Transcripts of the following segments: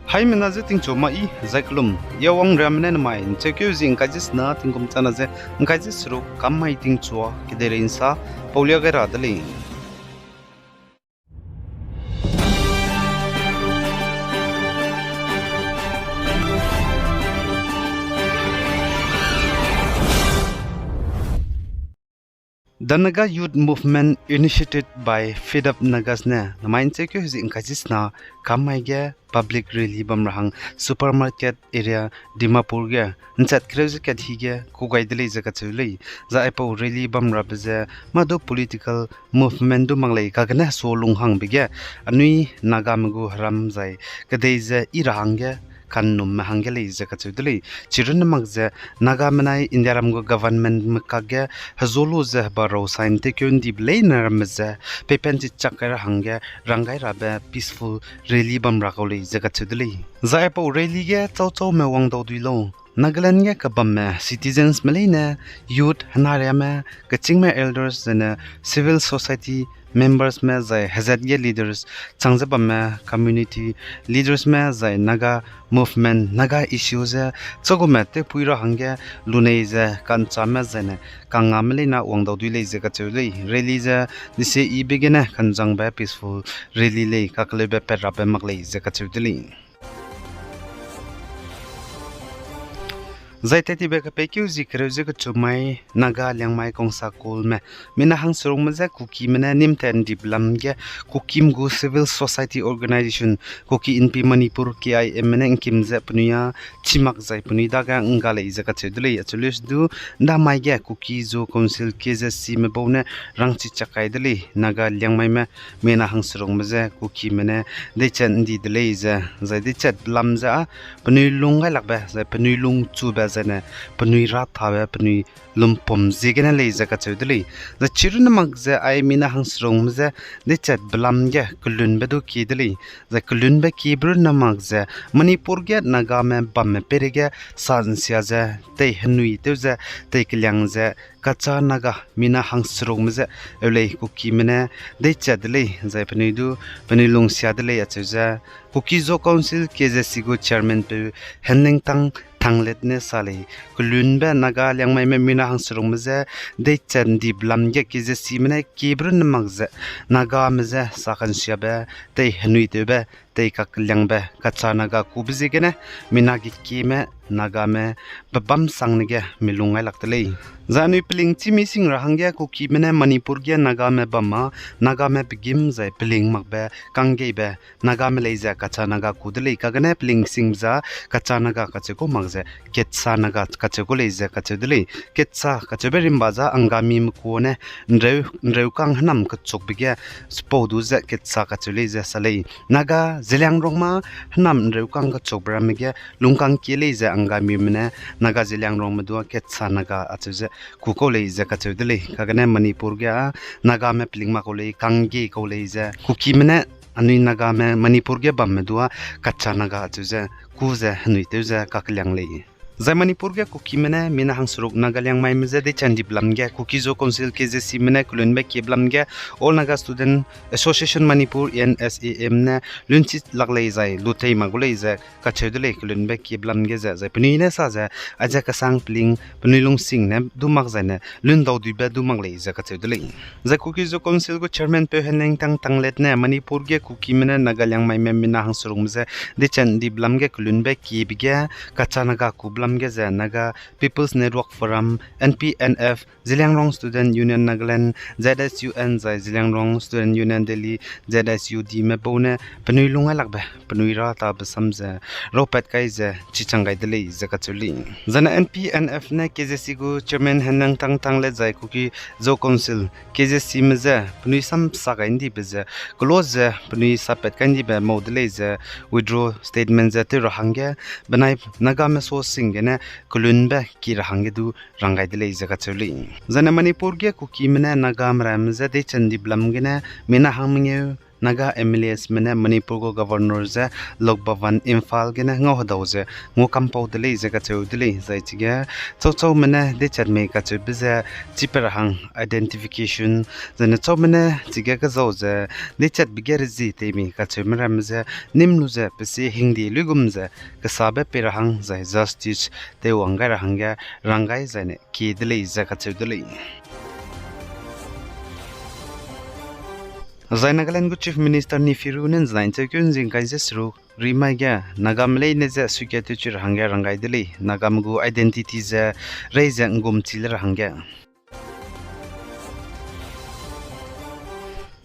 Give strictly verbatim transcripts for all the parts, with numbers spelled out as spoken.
Haimena ze tingchu ma i, zai kelum, yawang riamene nemai, ncheukeu zi ngkai ze sena tingkum chana ze, ngkai ze seruk kam mai tingchua, kedeirei nsa, paulia gai ra de lei. The Naga Youth Movement initiated by Fed Up Nagas ne, nemai ncheukeu zi ngkai ze sena, kam mai ge public rally bam ra hang supermarket area Dimapur ge, nchat kereu ze kat hi ge, kugai de lei ze kacheu lei, zai aipau rally bam rabe ze, mâ du political movement du mak lei kagene hesualung hangbe ge, anui Nagame gu heram zai, kedei ze i ra hangge, kannumme hangge lei ze kacheu de lei. Chirunne mak ze, Nagame nai Indiaram gu governmentme kakge, hezu lu ze heba rau sign tewkeu ndibe leine ramme ze, peipen chichak kai ra hangge, rang gai rabe peaceful rally bam ra kau lei ze kacheu de lei. Zai aipau rally ge chauchaume wang dau dui lau. Nagaland ge kebamme citizensme leine, youth henariame, kechîngme elders zene, civil society membersme zai hezat ge leaders, chang ze bamme community leadersme zai Naga movement, Naga issue ze, chagume tewpui ra hangge, lunei ze, kanchame zaine, kangame leine wang dau dui lei ze kacheu lei, rally ze, nise ibe gene kanzangbe peaceful rally lei, kakeleube pat rabe mak lei ze kacheu de lei. Zai tat tibe kepeikeu zi kereu ze kechu mai, Naga Liangmai Kongsa Kulme, mina hangserungme je Kukime ne nîm tat ndip lam ge, Kukim gu Civil Society Organization, Kuki Inpi Manipur, K I M me ne ngkim ze penui a, chimak zai penui dage ngga lei ze kacheu de lei, acheu leuse du, ndamai ge Kuki Zo Council K Z Cme bau ne rangchi chak kai de lei, Naga Liangmaime, mina hangserungme je Kukime ne deichat ndi de lei ze, zai deichat lam ze a, penui lung gailakbe, zai penui lungchube zaine, penui râtabe, penui lumpum ziegene lei ze kacheu de lei. Zai chirunne mak ze ai mina hangserungme je deichatbe lam ge kelunbe du kie de lei. Zai kelunbe kiebe runne mak ze Manipur ge Nagame bamme peireige sa nsia ze tei henui tew ze tei keliang ze Kacha Naga mina hangserungme je eu lei Kukime ne deichat de lei zai penui du penui lungsia de lei acheu ze Kuki Zo Council K Z C gu chairman peu Henlingtang Thanglet ne sa lei, kelunbe Naga Liangmaime mina hangserungme je deichat ndip lam ge K Z Cme ne kiebe runne mak ze Nagame je sa kansiabe tei henui tewbe tei kakeliangbe Kacha Naga kube ziegene mina gekieme Nagame pebâm sangne ge milung ngailak de lei. Zai anui peling chî mi sing ra hangge Kukime ne Manipur ge Nagame bam ma, Nagame pegîm zai peling makbe kanggeibe Nagame lei ze Kacha Naga ku de lei, kagene peling singbe za Kacha Naga kacheu kau mak ze Ketsa Naga kacheu kau lei ze kacheu de lei. Ketsa kacheube rimba za Angamime kuâ ne nreu, nreukang hênam kechukbe ge chipau du ze Ketsa kacheu lei ze sa lei. Naga Zeliangrong ma hênam nreukang kechukbe ramme ge lungkang kie lei ze Angamime ne Naga Zeliangrongme du Ketsa Naga acheu ze ku kau lei ze kacheu de lei. Kagene Manipur ge â Nagame peling mak kau lei, kanggei kau lei ze Kukime ne anui Nagame Manipur ge bamme du â Kacha Naga acheu ze ku ze henui tew ze kakeliang lei. Zai Manipur ge Kukime ne mina hangseruk Naga Liangmaime je deichat ndip lam ge Kuki Zo Council K Z Cme ne kelunbe kiebe lam ge All Naga Student Association Manipur, A N S A M ne lunchi lak lei zai lutei mak gu lei ze kacheu de lei kelunbe kiebe lam ge ze, zai penui ne sa ze, aize kesang peling, penui lungsing ne du mak zaine, lundau duibe du mak lei ze kacheu de lei. Zai Kuki Zo Council gu chairman peu Henlingtang Thanglet ne Manipur ge Kukime ne Naga Liangmaime mina hangserungme je deichat ndip lam ge kelunbe kiebe ge Kacha Naga kube lam ge ze Naga People's Network Forum, N P N F, Zeliangrong Student Union Nagaland, Z S U N zai Zeliangrong Student Union Delhi, Z S U Dme bau ne penui lung ngailakbe penui râtabe sam ze raupat kai ze chichang gai de lei ze kacheu lei. Zaine N P N F ne K Z C gu chairman Henlingtang Thanglet zai Kuki Zo Council K Z Cme je penui sam sa gai ndibe ze kelo ze penui sapat kai ndibe mau de lei ze withdraw statement ze tew ra hangge benai Nagame sua sing gene kelunbe kie ra hangge du rang gai de lei ze kacheu lei. Zaine Manipur ge Kukime ne Nagame ramme je deichat ndip lam gene mina hang mengeu Naga M L As me ne Manipur gu Governor ze Lok Bhavan Imphal gene ngau hedau ze nguakampau de lei ze kacheu de lei. Zai chige chauchaume ne dechat mei kacheube ze chipe ra hang identification, zai ne chaume ne chige kezau ze dechatbe ge rezie tei mei kacheume ramme ze nîm lu ze pe sie hingde luigum ze kesabe pei ra hang zai justice teiwang gai ra hangge rang gai zai ne kie de lei ze kacheu de lei. Zai Nagaland gu Chief Minister Neiphiu Rio ne nzenai ncheukeu nzi ngkai ze seruk rimai ge Nagame leine ze suikat tewchi ra hangge rang gai de lei, Nagame gu identity ze rei ze ngumchi le ra hangge.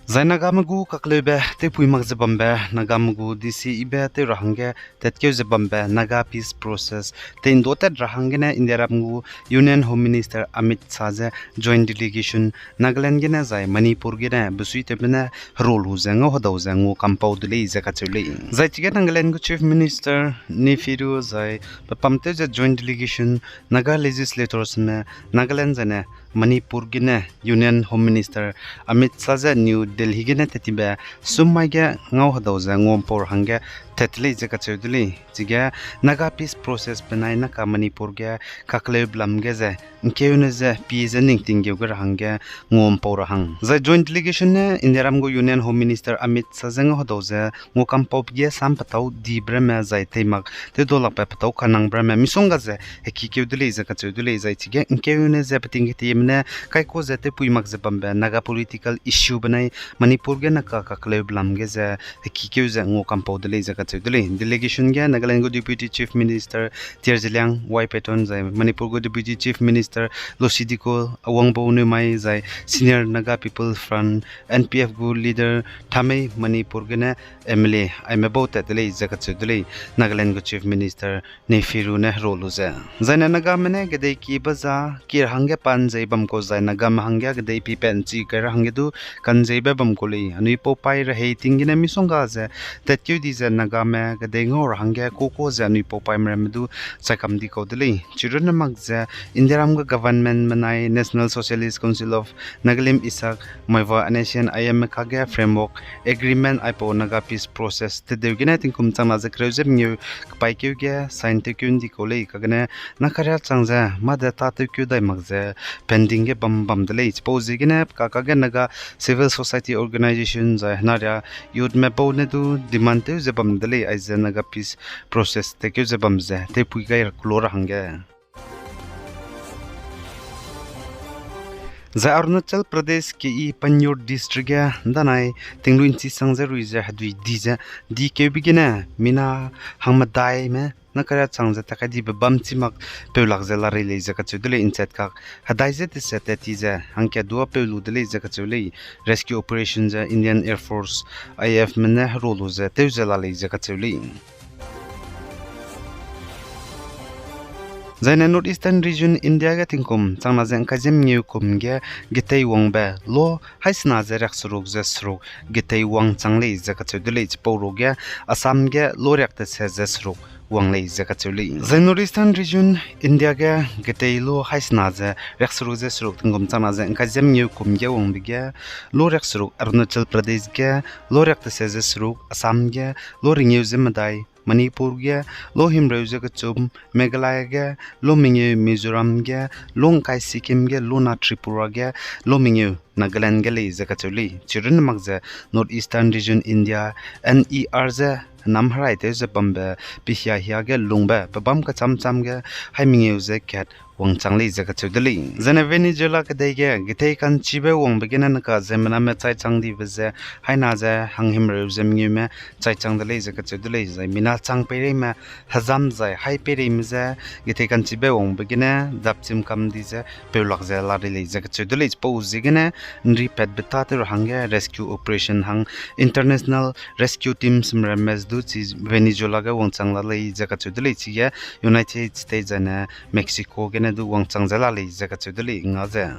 Zai Nagame gu kakleube tewpui mak ze bambe, Nagame gu D C ibe tew ra hangge tatkeu ze bambe Naga peace process tei'nduâtat ra hanggene Indiaram gu Union Home Minister Amit Shah ze joint delegation Nagaland gene zai Manipur gene besuitewbe ne hero lu ze ngau hedau ze nguakampau de lei ze kacheu lei. Zai chige Nagaland gu Chief Minister Neiphiu Rio zai pe pamtew ze joint delegation Naga legislators me Nagaland zai ne Manipur gene Union Home Minister Amit Shah ze New Delhi gene tettibe summai ge ngau hedau ze nguampau ra hangge tat lei ze kacheu de lei. Chige Naga peace process benai Naga Manipur ge kakleube lam ge ze ngkeune ze pie ze ningting geu ge ra hangge nguampau ra hang. Zai joint delegation ne Indiaram gu Union Home Minister Amit Shah ze ngau hedau ze nguakampaube ge sam petâu dibe ramme zai teimak tewdau lakbe petâu kanangbe ramme misongga ze hekikeu de lei ze kacheu de lei. Zai chige ngkeune ze peting ketieme ne kaiku ze tewpui mak ze bambe Naga political issue benai Manipur ge Naga kakleube lam ge ze hekikeu ze nguakampau de lei ze kacheu de lei. Delegation ge Nagaland gu Deputy Chief Minister Teerziliang Y Patton zai Manipur gu Deputy Chief Minister Losidiko Awangbow Newmai zai Senior Naga People Front, N P F gu leader Thamei Manipur gene M L A aime bau tat de lei ze kacheu de lei. Nagaland gu Chief Minister Neiphiu Rio ne hero lu ze. Zaine Nagame ne kedei ki ba za, ki ra hangge panzei bam kau zai Nagame hangge kedei pipat nchi kai ra hangge du kanzeibe bam kau lei. Anui paupai rehei ting gene misongga ze tatkeu di ze Nagame kedei ngau ra hangge kuku ze anui paupaime ramme du chaikam di kau de lei. Chirunne mak ze Indiaram gu government menai National Socialist Council of Nagalim Isak Muivah N S C N I M kage framework agreement aipau Naga peace process tedeu gene tingkum changna ze kereu ze mengeu kepaîkeu ge sign tewkeu ndi kau lei kagene Nagaria chang ze mâ de tâtewkeu dai mak ze pending ge bam bam de lei. Chipau ziegene pe kakage Naga civil society organization zai henaria youthme bau ne du demand tew ze bam de lei, aize Naga peace process tekeu ze bam ze tewpui gai ra kulo ra hangge. Zai Arunachal Pradesh keyi Pannur District ge danai tinglui nchi sang ze rui ze hedui di ze dikeube gene mina hangmedaime Nagaria chang ze takai dibe bam chi mak peu lak ze larei lei ze kacheu de lei. Nchetkak hedai ze tese tat ti ze hangkat duâ peu lu de lei ze kacheu lei. Rescue operation ze Indian Air Force, I A F me ne hero lu ze tew ze la lei ze kacheu lei. Zaine North Eastern Region India ge tingkum changna ze ngkai ze mengeu kum ge getei wangbe lo haisena ze riakseruk ze seruk getei wangchang lei ze kacheu de lei. Chipau ruge Assam ge lo riak tese ze seruk wang lei ze kacheu lei. Zai North Eastern Region India ge getei lo haisena ze riakseruk ze seruk tingkum changna ze ngkai ze mengeu kum ge wangbe ge lo riakseruk Arunachal Pradesh ge, lo riak tese ze seruk Assam ge, lo ringeu ze medai Manipur ge, lo himreu ze kechum Meghalaya ge, lo mengeu Mizoram ge, lo ngkai Sikkim ge, lo na Tripura ge, lo mengeu Nagaland ge lei ze kacheu lei. Chirunne mak ze North Eastern Region India, N E R ze nam herai tew ze bambe pehia hia ge lungbe pebâm kecham cham ge hai mengeu ze kat wangchang lei ze kacheu de lei. Zaine Venezuela kedei ge getei kanchibe wangbe gene neka ziemmename chaichang dibe ze haina ze hanghimreu ze mengeume chaichang de lei ze kacheu de lei. Zai mina chang peireime hezam zai hai peireime ze getei kanchibe wangbe gene dapchim kam di ze peulak ze larei lei ze kacheu de lei. Chipau ziegene nripatbe tâtew ra hangge rescue operation hang international rescue teams meramme du chi Venezuela ge wangchang la lei ze kacheu de lei. Chige United States zaine Mexico gene du wangchang ze la lei ze kacheu de lei nga ze.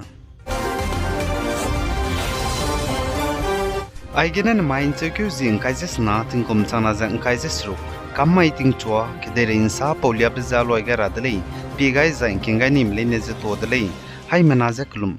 Aigene nemai ncheukeu zi ngkai ze sena tingkum changna ze ngkai ze seruk, kam mai tingchua kedeirei nsa pauliabe ze aloi gai ra de lei, pie gai zai ngking gai nime leine ze tuâ de lei, haimena ze kelum.